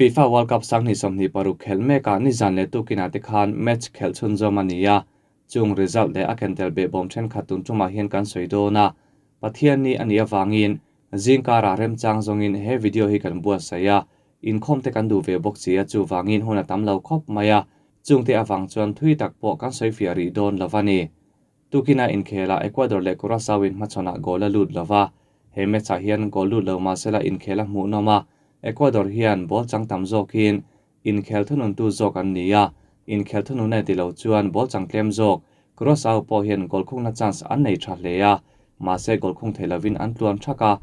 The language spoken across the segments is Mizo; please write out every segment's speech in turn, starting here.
FIFA World Cup 2026 khelh mekah nizan leh tukinah te khan match khelh chhunzawm a ni a, chung result leh a kentel behbawm thenkhat tun tumah hian kan sawi dawn a. Pathian ni a nih avangin zingkarah remchang zawngin he video hi kan buatsaih a, inkhawm te kan duh ve bawk si a, chuvangin hun a tam lo khawp mai a, chungte avang chuan thui tak pawh kan sawi fiah rih dawn lo a ni. Tukina inkhelah Ecuador leh Curacao in hmachhawnah goal a lut lo va, he match ah hian goal lut lo mahsela inkhel a hmuhnawm a, Ecuador hian ball chang tam zawkin inkhel thununtu zawk an ni a, inkhel thunun e ti lo chuan ball chang tlem zawk Curacao pawh hian goal khungna chance an nei tha hle a, mahse goal khung thei lovin an tluan thak a.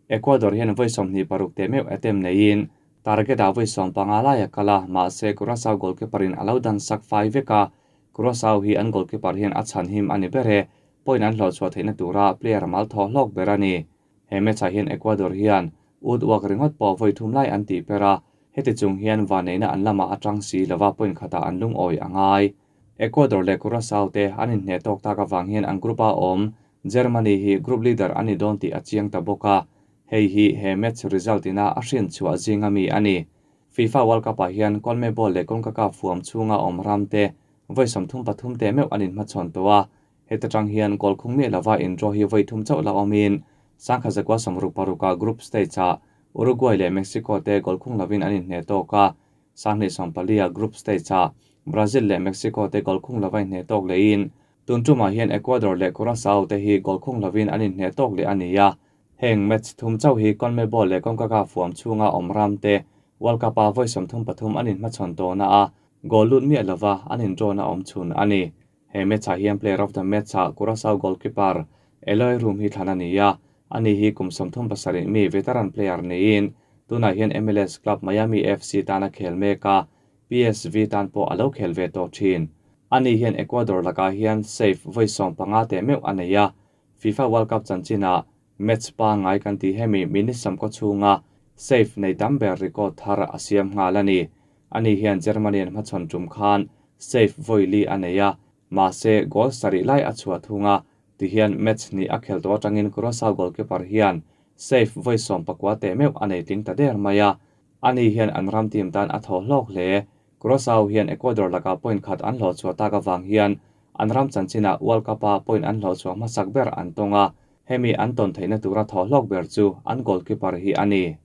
Ecuador hian vawi 26 teh meuh attempt neiin target ah vawi 15 lai a kal a, mahse Curacao goalkeeper in a lo dan sak fai vek a, Curacao hi an goalkeeper hian a chhan him a ni ber e, point an hlawh chhuah theihna tura player mal thaw hlawk ber a ni. He match ah hian Ecuador hian woodwork ringawt pawh vawi thum lai an tih per a, heti chung hian vaneina an lamah atang si lova point khatah an lungawi a ngai. Ecuador leh Curacao te an inhneh tawk tak avang hian an group a awm Germany hi group leader a ni dawn tih a chiang ta bawk a, hei hi he match result ina a hriat chhuah zinga mi a ni. FIFA World Cup ah hian CONMEBOL leh CONCACAF huam chhunga awm ram te vawi 33 te meuh an inhmachhawn tawh a, heta tang hian goal khung miah lova in draw hi vawi thum chauh la awmin 1966 group stage ah Uruguay leh Mexico te goal khung lovin an inhneh tawk a, 2014 group stage ah Brazil leh Mexico te goal khung lova inhneh tawk lehin tun tumah hian Ecuador leh Curacao te hi goal khung lovin an inhneh tawk leh a ni a. Heng match thum chauh hi CONMEBOL leh CONCACAF huam chhunga awm ram te World Cup ah vawi 33 an inhmachhawn tawhna a, goal lut miah lova an in draw na awm chhun a ni. He match ah hian player of the match ah Curacao goalkeeper Eloy Room hi thlan a ni a, ani hi kum 37 mi veteran player niin tunah hian MLS club Miami FC tan a khel mek a, PSV tan pawh a lo khel ve tawh thin. Ani hian Ecuador lakah hian save vawi 15 te meuh a nei a, FIFA World Cup chanchinah match pa ngai kan ti hemi minute 90 chhunga save nei tam ber record thar a siam nghal a ni. Ani hian Germany an hmachhawn tum khan save vawi li a nei a, mahse goal sarih lai a chhuah thunga, tihian match ni a khel tawh atangin Curacao goalkeeper hian save vawi 19 teh meuh a nei tling ta der mai a. Ani hian an ram team tan a thaw hlawk hle. Curacao hian Ecuador lakah point khat an hlawh chhuah tak avang hian an ram chanchinah World Cup a point an hlawh chhuah hmasak ber an tawng a, hemi an tawn theihna tura thaw hlawk ber chu an goalkeeper hi a ni.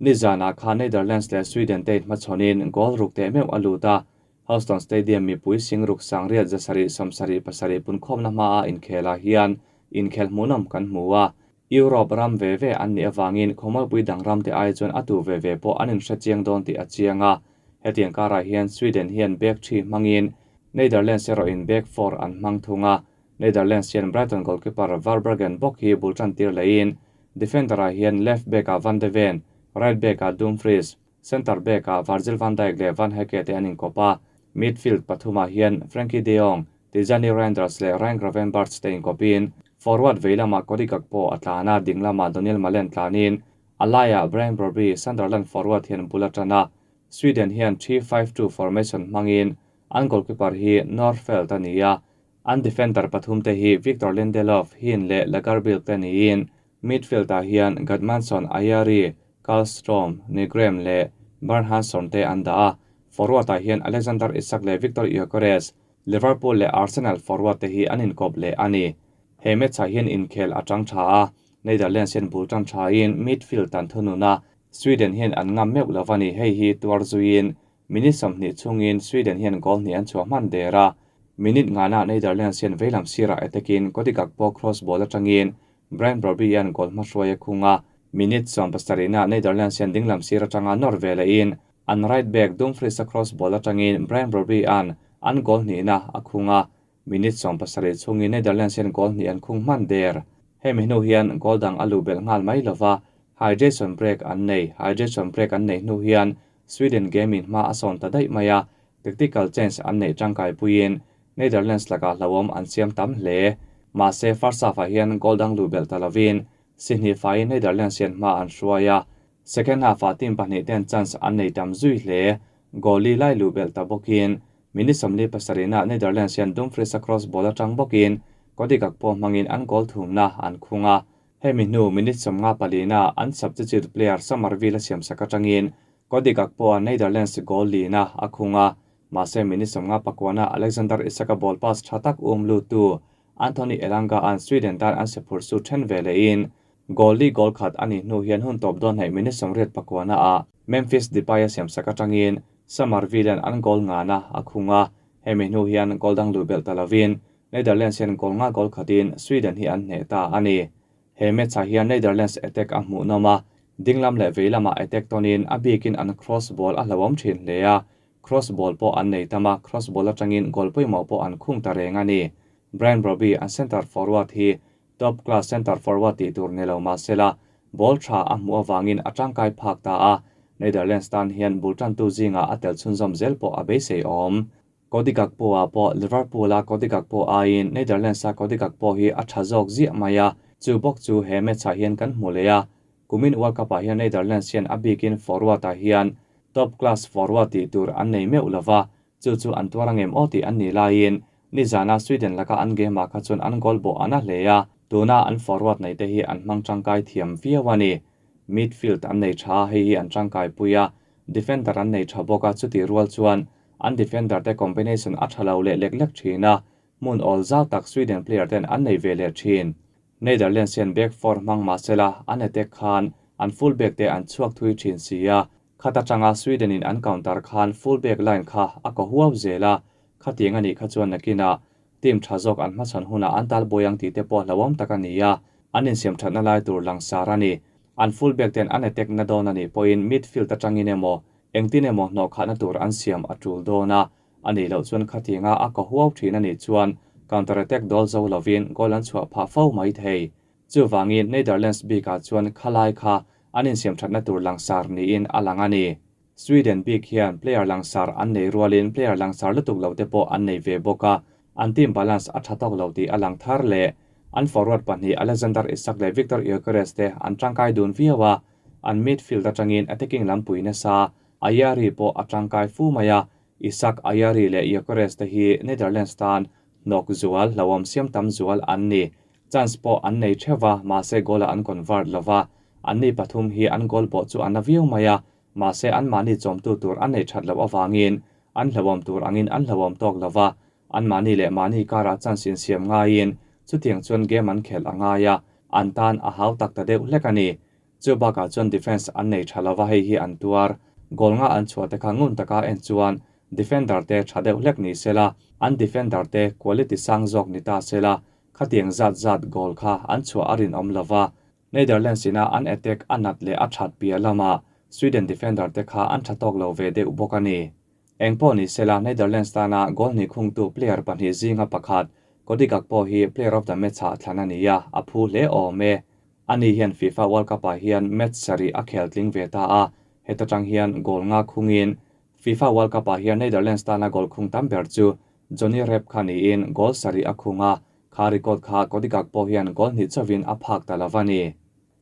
Nizanah khan Netherlands leh Sweden te inhmachhawnin goal ruk teh meuh a lut a, Houston Stadium mipui singruk sangriat zasarih 77 punkhawmna hmaa inkhelah hian inkhel hmuhnawm kan hmu a. Europe ram ve ve an nih avangin khawmualpui dang ram te ai chuan a tu ve ve pawh an inhre chiang dawn tih a chiang a. Hetiang karah hian Sweden hian back 3 hmangin Netherlands erawhin back 4 an hmang thung a. Netherlands hian Brighton goalkeeper Verbruggen bawk hi bul tan tir leiin defender ah hian left back ah Van de Ven, right back ah Dumfries, center back ah Virgil van Dijk leh Van Hecke te an inkawp a. Midfield pathumah hian Frenkie de Jong, Tijjani Reijnders leh Ryan Gravenberch te inkawpin forward vei lamah Cody Gakpo a tlan a, ding lamah Donyell Malen tlanin a laiah Brian Brobbey, Sunderland forward hian bul a tan a. Sweden hian 3-5-2 formation hmangin an goalkeeper hi Nordfeldt a ni a, an defender pathum te hi Victor Lindelof, Hin leh Lagerbielke te niin midfield ah hian Gudmundsson, Ayari, Karlstrom, Nygren leh Bernhardsson te an dah a. Forward ah hian Alexander Isak leh Victor Gyökeres, Liverpool leh Arsenal forward te hi an inkawp leh a ni. He match ah hian inkhel a tang tha a, Netherlands hian bul tan tha in midfield tan thunun a, Sweden hian an ngam meuh lova ni. Hei hi tuar zuiin minute 20 chungin Sweden hian goal hnih an chhuah hman der a. Minute ngana Netherlands hian veilam sirah attacking Cody Gakpo cross ball atangin Brian Brobbey hian goal hmahruai a khung a. Minute 17 na Netherlands hian dinglam sir atanga nawr ve lehin an right back Dumfries a cross ball atangin Brian Brobbey an an goal hnihna a khung a. Minute 17 chungin Netherlands hian goal hnih an khung hman der. Hemi hnu hian goal dang a luh belh nghal mai lova, hydration break an nei. Hydration break an nei hnu hian Sweden game in hma a sawn ta daih mai a, tactical change an nei tangkai puiin Netherlands lakah hlauhawm an siam tam hle. Mahse first half ah hian goal dang luh belh ta lovin si hnih faiin Netherlands hian hma an hruai a. Second half ah team pahnih ten chance an nei tam zui hle. Goal li lai luh belh ta bawkin minute 47 na Netherlands hian Dumfries a cross ball atang bawkin Cody Gakpo hmangin an goal thumna an khung a. Hemi hnu minute 54 na an substitute player Summerville a siam sak atangin Cody Gakpo-a'n Netherlands goal lina a khung a, mahse minute 50 pakuana Alexander Isak-a ball pass tha tak um luttu Anthony Elanga-a'n Sweden tan an se phur su then ve lehin goal li goal khat a nih hnu hian hun tawp dawn hnaih minute 80 pakuana ah Memphis Depay-a siamsak atangin Summerville-a'n an goal ngana a khung a, hemi hnu hian goal dang luh belh ta lovin Netherlands hian goal nga goal khatin Sweden hi an hneh ta a ni. He match-ah hian Netherlands attack a hmuhnawm a, dinglam leh veilamah attack tawnin a bikin an cross ball a hlauhawm thin hle a, cross ball pawh an nei tam a, cross ball atangin goal pawimawh pawh an khung ta reng a ni. Brian Brobbey an centre forward hi top class centre forward tih tur ni lo mahsela ball tha a hmuh avangin a tangkai phak ta a, Netherlands tan hian bul tantu zingah a tel chhunzawm zel pawh a beisei awm. Cody Gakpo-ah pawh Liverpool-a Cody Gakpo aiin Netherlands-a Cody Gakpo hi a tha zawk ziah mai a, chu bawk chu he match-ah hian kan hmu leh a. Kumin World Cup-ah hian Netherlands hian a bikin forward-ah hian top class forward tih tur an nei meuh lo va, chu chu an tuar angem aw tih an nih laiin nizana Sweden laka an game-ah kha chuan an goal bawh an a hle a, tuna an forward neih te hi an hmang tangkai thiam viau a ni. Midfield an nei tha a, hei hi an tangkai pui a, defender an nei tha bawk a, chutih rual chuan an defender te combination a tha lo leh lek lek thin a, hmun awl zau tak Sweden player ten an nei ve leh thin. Netherlands hian back four hmang mahsela an attack khan an full back te an chhuak thui thin si a, khat atanga Sweden in an counter khan full back line kha a ko huau zel a, khatiang a nih kha chuan nakinah team tha zawk an hmachhawn hunah an tal buai ang tih te pawh hlauhawm tak a ni a, an insiam thatna lai tur langsar a ni. An full back ten an attack na dawn a nih pawhin midfield atangin emaw engtin emaw hnawh khahna tur an siam a tul dawn a, a nih loh chuan khatianga a ka huau thin a nih chuan counter attack dawl zo lovin goal an chhuah phah fo mai thei. Chuvangin Netherlands bikah chuan khalai kha an insiam thatna tur langsar niin a lang a ni. Sweden bik hian player langsar an nei rualin player langsar lutuk lo te pawh an nei ve bawk a, an team balance a tha tawk lo tih a lang thar leh. An forward pahnih Alexander Isak leh Viktor Gyökeres te an tangkai dun viau a, an midfield atangin attacking lampui nasa Ayari pawh a tangkai fu mai a, Isak, Ayari leh Gyökeres te hi Netherlands tan hnawk zual, hlauhawm siam tam zual an ni. Chance pawh an nei theuh va, mahse goal-ah an convert lo va, anni pathum hi an goal pawh chu a na viau mai a, mahse anmahni chawmtu tur an nei that loh avangin an hlauhawm tur angin an hlauhawm tawk lo va, anmahni leh mahni karah chance insiam ngaiin chutiang chuan game an khelh a ngai a, an tan a hau tak ta deuh hlek a ni. Chu bakah chuan defence an nei tha lo va, hei hi an tuar. Goal nga an chhuah te kha ngun taka en chuan defender te tha deuh hlek ni sela, an defender te quality sang zawk ni ta sela, khatiang zat zat goal kha an chhuah a rinawm lo va. Netherlands ina an attack a nat leh a that piah lamah Sweden defender te kha an tha tawk lo ve deuh bawk a ni. Engpawh ni sela Netherlands tana goal hnih khungtu player pahnih zinga pakhat Cody Gakpo hi player of the match ah thlan a ni a, a phu hle awm e. Ani hian FIFA World Cup ah hian match sarih a khel tling ve ta a, heta tang hian goal nga khungin FIFA World Cup ah hian Netherlands tana goal khung tam ber chu Johnny Rep kha niin goal sarih a khung a, kha record kha Cody Gakpo hian goal hnih chauhin a phak ta lo a ni.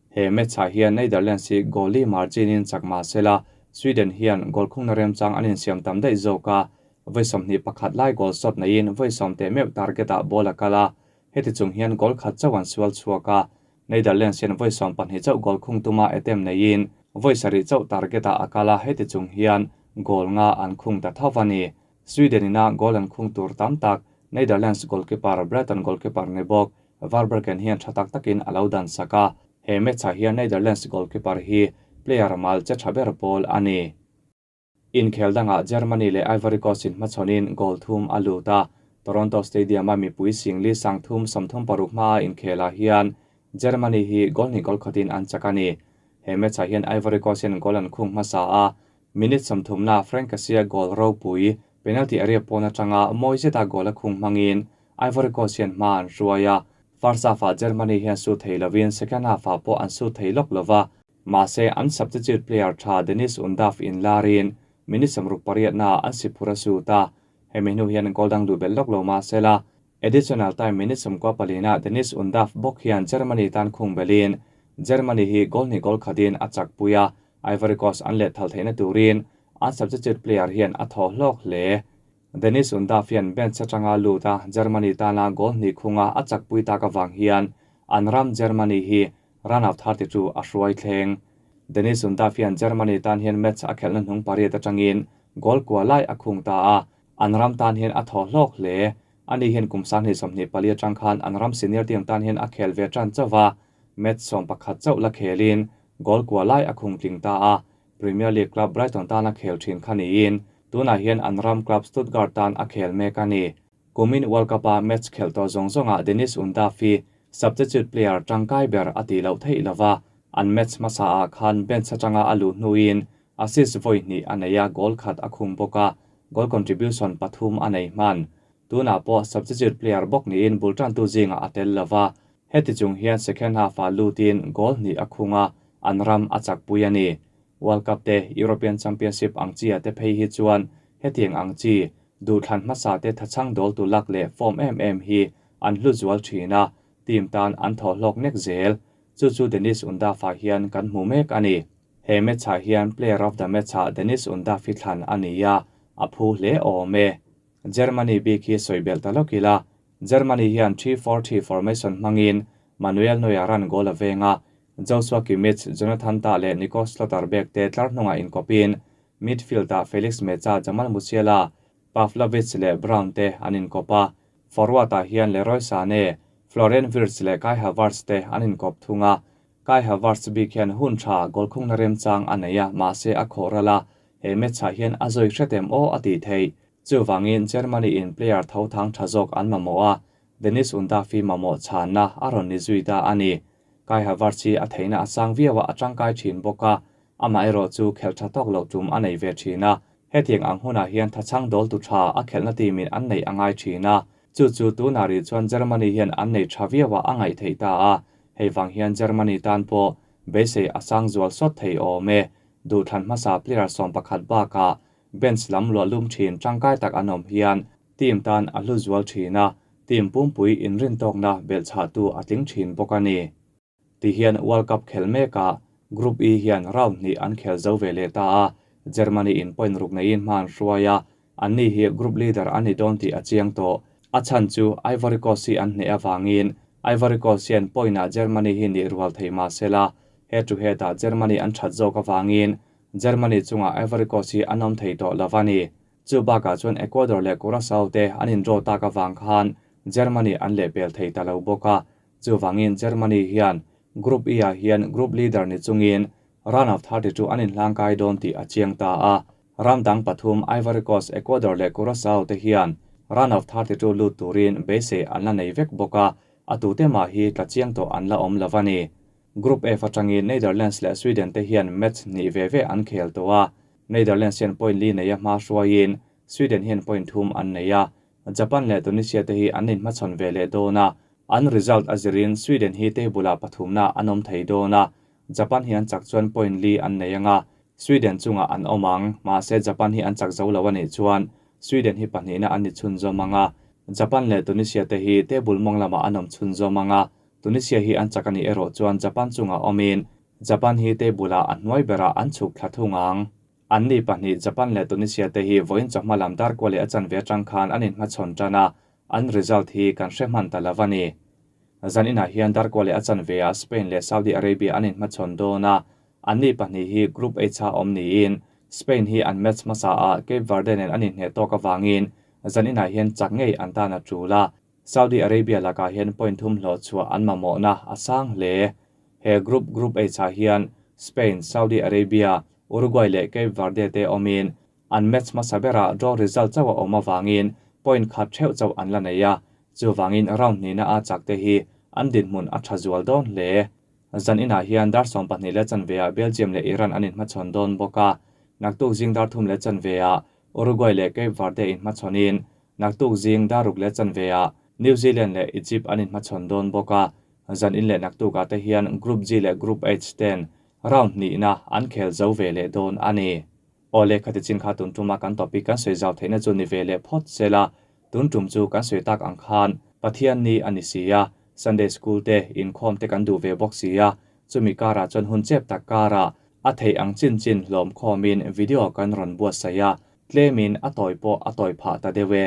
He match ah hian Netherlands hi goal li margin in chak mahsela Sweden hian goal khungna remchang an insiam tam daih zawk a, vawi 21 lai goal shot neiin vawi 10 teh meuh target ah ball a kal a, heti chung hian goal khat chauh an sual chhuak a, Netherlands hian vawi 12 chauh goal khung tuma attempt neiin vawi 7 chauh target ah a kal a, heti chung hian goal nga an khung ta tho a ni. Sweden ina goal an khung tur tam tak Netherlands goalkeeper Brighton goalkeeper ni bawk Verbruggen hian tha tak takin a lo dan sak a, he match ah hian Netherlands goalkeeper hi player mal che tha ber pawl a ni. Inkhel dangah Germany leh Ivory Coast in hmachhawnin goal thum a lut a, Toronto Stadium a mipui singli sang thum 36 hmaa inkhelah hian Germany hi goal hnih goal khatin an chak a ni. He match ah hian Ivory Coast hian goal an khung hmasa a, minute 30 na Franck Kessie goal ropui penalty area pawn atanga mawi zeta goal a khung hmangin Ivory Coast hian hma an hruai a, first half ah Germany hian su thei lovin second half ah pawh an su thei lawk lova, mahse an substitute player tha Dennis Undav in larin minute 68 na an si phur a su ta. Hemi hnu hian goal dang duh bel lawk lo mahsela additional time minute 14 na Dennis Undav bawk hian Germany tan khung belin Germany hi goal hnih goal khatin a chak pui a, Ivory Coast an leh thal theihna turin an substitute player hian a thaw hlawk hle. Dennis Undav hian bench atanga lut a Germany tana goal hnih khunga a chak pui tak awang hian an ram Germany hi run out 32 a hruai thleng. Deniz Undav hian Germany tan hian match a khelhna hnung pariat atangin goal kua lai a khung ta a, an ram tan hian a thaw hlawk hle. Ani hian kum 2024 atang khan an ram senior team tan hian a khel ve tan chauh match 11 chauh la khelin goal kua lai a khung tling ta a. Premier League club Brighton tan a khel thin khaniin tunah hian an ram club Stuttgart tan a khel mek a ni. Kumin World Cup a match khel to zawng zawnga Deniz Undav hi substitute player tangkai ber a ti loh theih lova an match hmasa ah khan bench atanga a luh hnuin assist vawi hnih a nei a, goal khat a khung bawk a, goal contribution pathum a nei hman. Tunah pawh substitute player bawk niin bul tantu zinga a tel lova heti chung hian second half ah lutin goal hnih a khung a, an ram a chak pui a ni. World Cup te European Championship ang chi a te phei hi chuan hetiang ang chi du thlan hmasa te thachang dol tu lak leh form em em hi an hlu zual thina team tan an thaw hlawk nek zel. Chu chu Deniz Undav ah hian kan hmu mek a ni. He match ah hian player of the match ah Deniz Undav hi thlan a ni a, a phu hle awm e. Germany bik hi soibel ta lokila Germany hian 3-4-3 formation hmangin Manuel Neuer ran goal a venga Joshua Kimmich, Jonathan Tah leh Nico Schlotterbeck te tlar hnunga inkawpin midfield ah Felix Meza, Jamal Musiala, Pavlovic leh Brown te an inkawp a. Forward ah hian Leroy Sané, Florian Wirtz leh Kai Havertz te an inkawp thunga. Kai Havertz bik hian hun tha goal khungna remchang a nei a, mahse a khawh rala he match ah hian a zui hretem aw a ti thei. Chuwangin Germany in player tho thang tha zawk an mamawh a, Deniz Undav hi mamawh chhanna a rawn ni zui ta a ni. Kai Havertz hi a theihna a sang viau a, a tangkai thin bawk a, amah erawh chu khel tha tawk loh tum a nei ve thin a. Hetiang ang hunah hian thachang dol tu tha a khelhna team in an nei angai thin a, chu chu tunah ri chuan Germany hian an nei tha viau a a ngaih theih ta a. Hei wang hian Germany tan pawh beisei a sang zual sawt thei awm e. Du thlan hmasa player 11 baka bench lam luah lum thin tangkai tak an awm hian team tan a hlu zual thin a, team pumpui inrin tawkna bel chha tu a tling thin bawk a ni. Ti hian World Cup khel meka Group E hian round hnih an khel zo ve leh ta a, Germany in point ruk neiin hman hruaia an ni hi group leader an ni dawn tih a chiang tawh. A chhan chu Ivory Coast hi an hneh awangin Ivory Coast hian point ah Germany hi ni rual thei ma sela head to head ah Germany an that zawk awangin Germany chunga Ivory Coast hi an awm thei tawh lova ni. Chu bakah chuan Ecuador leh Curacao te an in draw tak awang khan Germany an leh pel thei ta lo bawk a. Chuwangin Germany hian Group E ah hian group leader ni chungin round of 32 an inhlangkai dawn tih a chiang ta a. Ram dang pathum Ivory Coast, Ecuador leh Curacao te hian round of 32 lut turin beisei an la nei vek bawk a, a tute mah hi tla chiang tawh an la awm lova ni. Group F atangin Netherlands leh Sweden te hian match hnih ve ve an khel tawh a. Netherlands hian point li nei a hma hruaiin Sweden hian point thum an nei a. Japan leh Tunisia te hi an inhmachhawn ve leh dawn a, an result a zirin Sweden hi table ah pathumna an awm thei dawn a. Japan hi an chak chuan point li an nei anga, Sweden chunga an awm ang, mahse Japan hi an chak zo lo ani chuan Sweden hi pahnihna an ni chhun zawm anga, Japan leh Tunisia te hi table mawng lamah an awm chhun zawm anga, Tunisia hi an chak ani erawh chuan Japan chunga awmin Japan hi table ah a hnuai berah an chhuk thla thung ang. An ni pahnih Japan leh Tunisia te hi vawiin chawhma lam dar kual leh a chan ve atang khan an inhmachhawn tan a, an result hi kan hre hman ta lova ni. Zan inah hian dar kual leh a chan ve a Spain leh Saudi Arabia an inhmachhawn dawn a, an ni pahnih hi Group H a awm niin Spain hi an match hmasa a Cape Verde nen an inhneh tawk awangin zan inah hian chak ngei an tan a tul a. Saudi Arabia lakah hian point thum hlawh chhuah an mamawhna a sang hle. He group Group H ah hian Spain, Saudi Arabia, Uruguay leh Cape Verde te awmin an match hmasa berah draw result chauh a awm awangin point khat theuh chauh an la nei a, chuwangin round hnihna a chak te hi an dinhmun a tha zual dawn hle. Zan inah hian dar 12 leh chanve ah Belgium leh Iran an inhmachhawn dawn bawk a, naktuk zing dar 3 leh chanve ah Uruguay leh Cape Verde inhmachhawnin naktuk zing dar 6 leh chanve ah New Zealand leh Egypt an inhmachhawn dawn bawk a. Zan in leh naktuk ah te hian Group G leh Group H ten round hnihna an khel zo ve leh dawn a ni. Awle khati chin kha tun tuma kan topic kan sawi zau theihna chu ni ve leh phawt sela, tun tum chu kan sawi tak ang khan Pathian ni ani si a, Sunday school te inkhawm te kan duh ve bawk si a, chumi karah chuan hun chep tak karah a thei ang chin chin hlawm khawmin video kan rawn buatsaih a, tlemin a tawi pawh a tawi phah ta deuh e.